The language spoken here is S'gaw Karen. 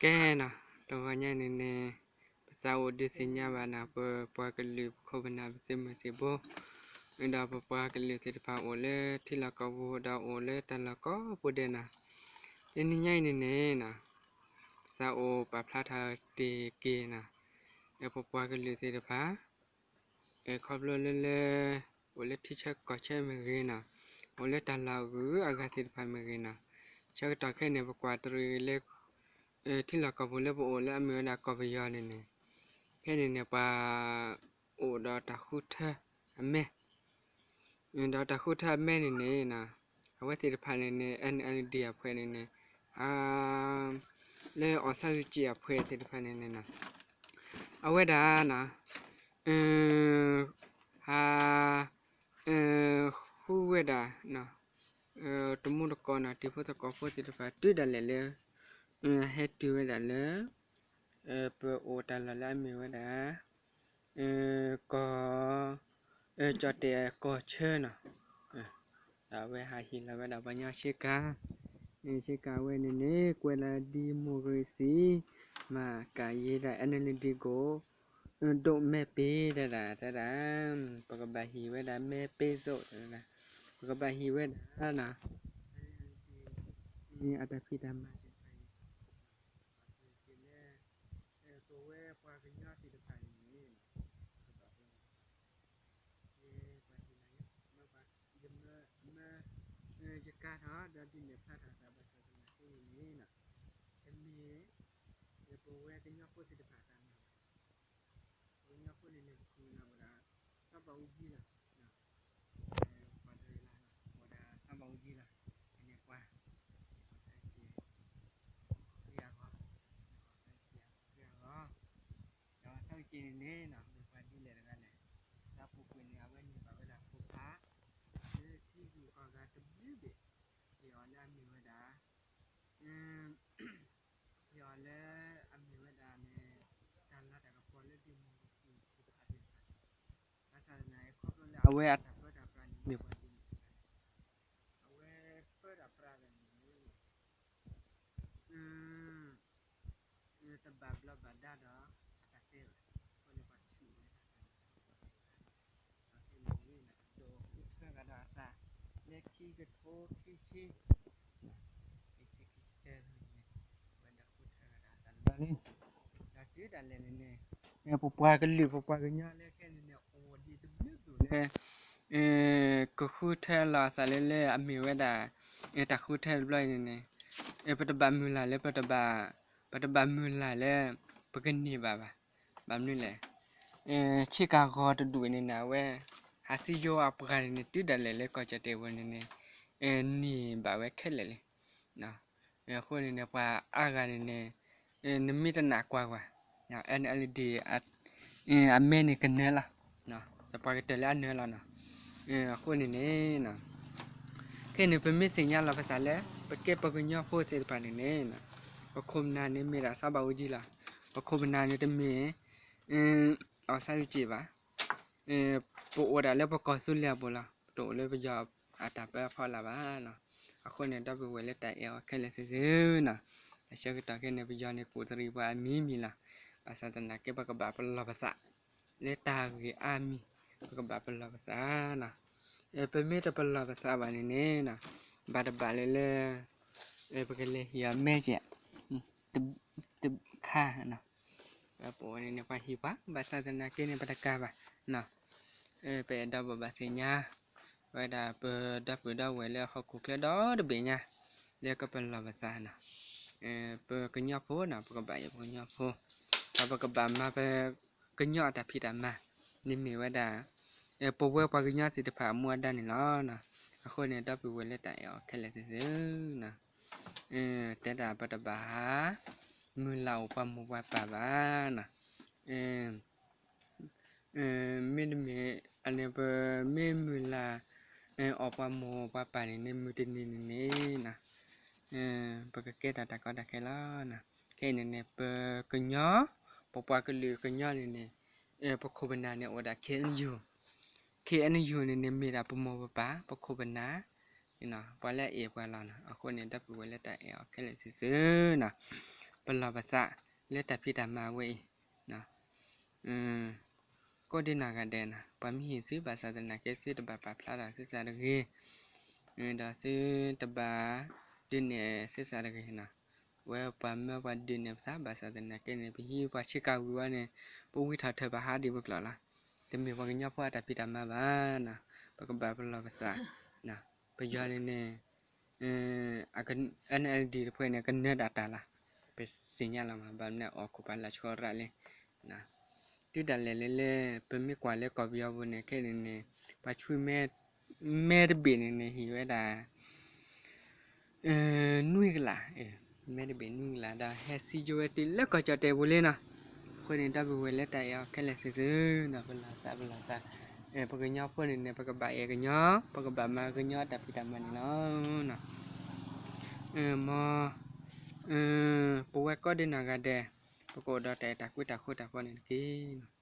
ကဲနီၤ, တဂီၤညါအံၤန့ၣ်န့ၣ် ပသးအိၣ်ဒုးသ့ၣ်ညါဘၣ်နီၤ ပပှၤကလုာ်ပခိၣ်ပနၢ်ပသုးမုၢ်သံၣ်ဘိ, ဒီးပပှၤကလုာ်သ့ၣ်တဖၣ်အိၣ်လၢထံလီၢ်ကီၢ်ပူၤဒီးအိၣ်လၢတၢ်လီၢ်ကိးပူၤဒဲးနီၤ, တနံၤညါအံၤန့ၣ်န့ၣ်နီၤ ပသးအိၣ်ပာ်ဖျါထီၣ်တ့ၢ်က့ၤနီၤ, ပပှၤကလုာ်သ့ၣ်တဖၣ် ခီဖျိလၢလၢ အိၣ်လၢထံဆၢကီၢ်ဆၢမ့ၢ်ဂ့ၤနီၤ, အိၣ်လၢတၢ်လီၢ်အဂုၤအဂၤသ့ၣ်တဖၣ်မ့ၢ်ဂ့ၤနီၤ, ဆၢကတီၢ်ခဲအံၤန့ၣ် ပကွၢ်တရံးလၢ ထံလီၢ်ကီၢ်ပူၤလၢပအိၣ်လၢအမ့ၢ်ဝဲဒၣ်ကီၢ်ပယီၤန့ၣ်န့ၣ်, ခဲအံၤန့ၣ်န့ၣ် ပှၤအိၣ်ဒီးတၢ်ဃုထၢအမဲ ဒီးတၢ်ဃုထၢအမဲန့ၣ်န့ၣ် အဝဲသ့ၣ်တဖၣ်န့ၣ်န့ၣ် NLD အဖှဲးန့ၣ်န့ၣ် လၢ အောင်ဆန်းစုကြည် အဖှဲးသ့ၣ်တဖၣ်န့ၣ်န့ၣ် အဝဲဒၣ် ဟး ဃုဝဲဒၣ် တမူတကိးန့ၣ် တံၤဖိသကိးဖိသ့ၣ်တဖၣ် တုၤဒၣ်လဲာ်လၢ ဟဲတုၤဝဲဒၣ်လၢ ပအိၣ်တၢ်လီၢ်လၢအမ့ၢ်ဝဲဒၣ် ကီၢ် ကၠီၣ်တဲၣ်ကီၢ်ဆၢနီၤ, ဒီးအဝဲဟးဟ့ၣ်လီၤဝဲဒၣ်ပှၤကညီဆ့ကၤ, ဆ့ကၤဝဲန့ၣ်န့ၣ် ကွဲးလၢ democracy မၤကၤယ့ဒၣ် NLD ကိး ဒိၣ်မဲာ်ပ့ၤတဒၣ်တဒၣ်, ပကဘၣ်ဟ့ၣ်ဝဲဒၣ်မဲာ်ပ့ၤစိးတဒၣ်, ပကဘၣ်ဟ့ၣ်ဝဲဒၣ် အတၢ်ဖံးတၢ်မၤသ့ၣ်တဖၣ်အံၤ လၢ ပဝဲပှၤကညီသ့ၣ်တဖၣ်န့ၣ်န့ၣ် ပကဘၣ်ပလီၢ်ပသး, ပှၤဟ့ၣ်လီၤယၤ မၢပှၤ ယမၢ မၢ ယကၤထီၣ် ဒီးဒုးနဲၣ်ဖျါထီၣ်အသးဘၣ်ဆၣ်သနာ်က့န့ၣ် တမ့ၢ် ပဝဲကညီဖိသ့ၣ်တဖၣ်အတၢ်မၤဘၣ် ပှၤကညီဖိန့ၣ်န့ၣ် ပခိၣ်ပနၢ်အိၣ်ဒီး စီၤဘးအူကၠံလီၤ, ပှၤတရံးလီၤ အိၣ်ဒီးစီၤဘးအူကၠံလီၤ, အန့ၣ်ပှၤ ခရံာ်အဂီၢ် ခရံာ်အဂီၢ်, ဒီးစီၤဘးအူကၠံန့ၣ်န့ၣ် မ့ၢ်ပှၤဒ်လဲၣ်တဂၤလဲၣ်, တၢ်ပူၤကွံာ်န့ၣ် အဝဲန့ၢ်ဘၣ်ဝဲဒၣ်ဖိခွါ လၢထံဂုၤကီၢ်ဂၤတဘျုးဘ့ၣ်, ဟ့ၣ်အီၤလၢအမ့ၢ်ဝဲဒၣ် ဟ့ၣ်အီၤလၢအမ့ၢ်ဝဲဒၣ်န့ၣ် တၢ်လၤတၢ်ကပီၤလၢ democracy သ့ၣ်တဖၣ်သ့ၣ်တဖၣ်, ဘၣ်ဆၣ်သနာ်က့ ခီဖျိလၢအဝဲအတၢ်ပၢတၢ်ပြးန့ၣ် မ့ၢ်ပှၤဒ်န့ၣ်တဂၤန့ၣ်, အဝဲပၢတၢ်ပြးတၢ်န့ၣ်န့ၣ် တဘၣ်ဘျီဘၣ်ဒါဒီးအတၢ်တဲဘၣ်, အဃိန့ၣ်ပှၤဆူၣ်ဝဲဒၣ်တၢ်လၤတၢ်ကပီၤသ့ၣ်တဖၣ်, ဒီးခဲအံၤန့ၣ် ဒိးဃုထၢဂၤဒီးအသး လၢခံကထိခံဆံ ခံဆံခံဆံတၢန့ၣ် အဝဲဒၣ်ဃုထၢဂၤဒီးအသးတဘျီလံ, ဒီးတုၤဒၣ်လဲာ်န့ၣ်န့ၣ် ပပှၤကလုာ် ပပှၤကညီလၢခဲအံၤန့ၣ်န့ၣ် အိၣ်ဒံးတဘျုးဘ့ၣ်လၢ ကဃုထၢလီၤအသးလၢလၢအမ့ၢ်ဝဲဒၣ် တၢ်ဃုထၢတဘျီအံၤန့ၣ်န့ၣ် ပတဘၣ်မုၢ်လၢ်လၢ ပတဘၣ်မုၢ်လၢ်လၢ ပကန့ၢ်ဘၣ်ဘၣ်. ဘၣ်မနုၤလဲၣ်, ဆ့ကၤဂီၤတဒူၣ်န့ၣ်န့ၣ် အဝဲ ဟးစံယိၤအပှၤန့ၣ်န့ၣ် တုၤဒၣ်လဲာ်လၢကီၢ်ကၠီၣ်တဲၣ်ဝဲန့ၣ်န့ၣ် န့ၢ်ဘၣ်ဝဲခဲလၢာ်လံ. အဃိန့ၣ်န့ၣ် ပှၤအါဂၤန့ၣ်န့ၣ် နမ့ၢ်တနာ်ကွၢ်ကွၢ် NLD အမဲန့ၣ်ကနၢလီၤ, ဒီးပှၤကတၢၢ်လၢအနၢလီၤနီၤ. အဃိန့ၣ်န့ၣ် ခဲအံၤန့ၣ် ပမ့ၢ်သ့ၣ်ညါလီၤပသးလၢ ပကဲပှၤကညီဖိသ့ၣ်တဖၣ်န့ၣ်န့ၣ် ပခိၣ်ပနၢ်န့ၣ်မ့ၢ်ဒၣ်စီၤဘးအူကၠံလီၤ. ပခိၣ်ပနၢ်န့ၣ်တမ့ၢ် အောင်ဆန်းစုကြည် ဘၣ်. ပအိၣ်ဒၣ်လၢပကီၢ်သူလ့ၤအပူၤလီၤ. ပတအိၣ်လၢပယီၤအတၢ်ပၢအဖီလာ်ဘၣ်နီၤ. အဃိန့ၣ် ဒီပုၢ်ဝဲၢ်လၢတၢ်အဲၣ်အီၤခဲလၢာ်သ့ၣ်သုနီၤ, အဆၢကတီၢ်ခဲအံၤန့ၣ် ပယီၤန့ၣ်ကူၣ်တရံးပှၤအမံၤမံၤလီၤ. ဘၣ်ဆၣ်သနာ်က့ ပကဘၣ်ပလီၢ်ပသး လၢတၢ်ဂ့ၢ်အါမံၤ ပကဘၣ်ပလီၢ်ပသးနီၤ. ပမ့ၢ်တပလီၢ်ပသးဘၣ်န့ၣ်န့ၣ် ဘၣ်တဘၣ်လၢလၢ ပကလဲၤဟ့ၣ်အီၤမဲကဲး တခါနီၤ. ပဝဲန့ၣ်န့ၣ် ပှၤဟ့ၣ်ပှၤ ဘၣ်ဆၣ်သနာ်က့န့ၣ် ပတကၤဘၣ်နီၤ. ပအဲၣ်ဒိးဘၣ်ဘၣ်သ့ၣ်ညါ ဝဲဒၣ်ပဒီပုၢ်ဒီဝဲၢ်လၢဟီၣ်ခိၣ်ချၢဒီတဘ့ၣ်ညါ လၢကပလီၢ်ပသးနီၤ. ပကညီဖိနီၤ ပကဘၣ်ယဲၢ်ပကညီဖိ ဒီးပကဘၣ်မၤပကညီအတၢ်ဖံးတၢ်မၤ န့ၣ်မ့ၢ်ဝဲဒၣ် ပဝဲပှၤကညီသ့ၣ်တဖၣ်အမူအဒါန့ၣ်လီၤ. အဃိန့ၣ် ဒီပုၢ်ဝဲၢ်လၢတၢ်အဲၣ်အီၤခဲလၢာ်သ့ၣ်သုနီၤ တဲဒၣ်ပတဘၣ်ဟး မုၢ်လၢ်အိၣ်ပှၤမိၢ်ပှၤပၢ်ဘၣ်နီၤ. မ့တမ့ၢ် အန့ၣ် ပမ့ၢ်မုၢ်လၢ် အိၣ်ပှၤမိၢ်ပှၤပၢ်န့ၣ်န့ၣ် မုၢ်တနံၤန့ၣ်န့ၣ် ပကကဲတၢ်တၢ်ကီတၢ်ခဲလီၤ. ခဲအံၤန့ၣ်န့ၣ် ပကညီ ပပှၤကလုာ်ကညီန့ၣ်န့ၣ် ပခိၣ်ပနၢ်န့ၣ်အိၣ်ဒၣ် KNU, KNU န့ၣ်န့ၣ်မ့ၢ်ဒၣ်ပမိၢ်ပပၢ် ပခိၣ်ပနၢ် ပှၤလၢအအဲၣ်ပှၤလီၤနီၤ. အဃိန့ၣ် ဒီပုၢ်ဝဲၢ်လၢတၢ်အဲၣ်အီၤခဲလၢာ်သ့ၣ်သုနီၤ ပကဘၣ်ပလီၢ်ပသးလၢတၢ်ဖံးတၢ်မၤဝဲအံၤ, ကိးဒံနီၢ်ဂၤဒဲးနီၤ, ပှၤမ့ၢ်ဟ့ၣ်သုဘၣ်ဆၣ်သနာ်က့ သုတဘၣ်ပာ်ဖျါထီၣ်သုသးတဂ့ၤ, ဒီးသုတဘၣ်ဒုးနဲၣ်သုသးတဂ့ၤနီၤ. ဝဲပှၤမၢပှၤဒုးနဲၣ်ပသးဘၣ်ဆၣ်သနာ်က့န့ၣ် ပဟံးပှၤဆ့ကၤဝံၤဝဲန့ၣ် ပဝံထီၣ်ထၢၣ်ပဟးဒံးဝဲကျိာ်လီၤ. တမ့ၢ်ပှၤကညီဖိအတၢ်ဖံးတၢ်မၤဘၣ်နီၤ, ပကဘၣ်ပလီၢ်ပသး, ပယီၤန့ၣ်န့ၣ် NLD တဖုန့ၣ် ကနၢၤဒၣ်တၢ်လီၤ, ပသ့ၣ်ညါလီၤမး ဘၣ်မနုၤအီၣ်ခိၣ်ပၤလၢဆှီရၣ်လံ. တုၤဒၣ်လဲာ်လၢလၢ ပမ့ၢ်ကွၢ်လၢကီၢ်ပယီၤပူၤန့ၣ် ခဲအံၤန့ၣ်န့ၣ် ပှၤဆွံမဲ မဲတဘ့ၣ်န့ၣ်န့ၣ် ဟ့ၣ်ဝဲဒၣ် နွံကလး, မဲတဘ့ၣ်နွံကလး ဒီးဟဲစံယိဝဲတုၤလၢကီၢ်ကၠီၣ်တဲာ်ပူၤလံနီၤ. အဃိန့ၣ် ဒီပုၢ်ဝဲၢ်လၢတၢ်အဲၣ်အီၤခဲလၢာ်သ့ၣ်သုနီၤ, ပလီၢ်သး ပလီၢ်သး, ပကညီဖိန့ၣ်န့ၣ် ပကဘၣ်အဲၣ်ကညီ, ပကဘၣ်မၤကညီအတၢ်ဖံးတၢ်မၤန့ၣ်လီၤ. မ် ပဝဲကိးဒံနီၢ်ဂၤဒဲး ပကအိၣ်ဒီးတၢ်အဲၣ်တၢ်ကွံတၢ်ဃူတၢ်ဖိးန့ၣ်တက့ၢ်.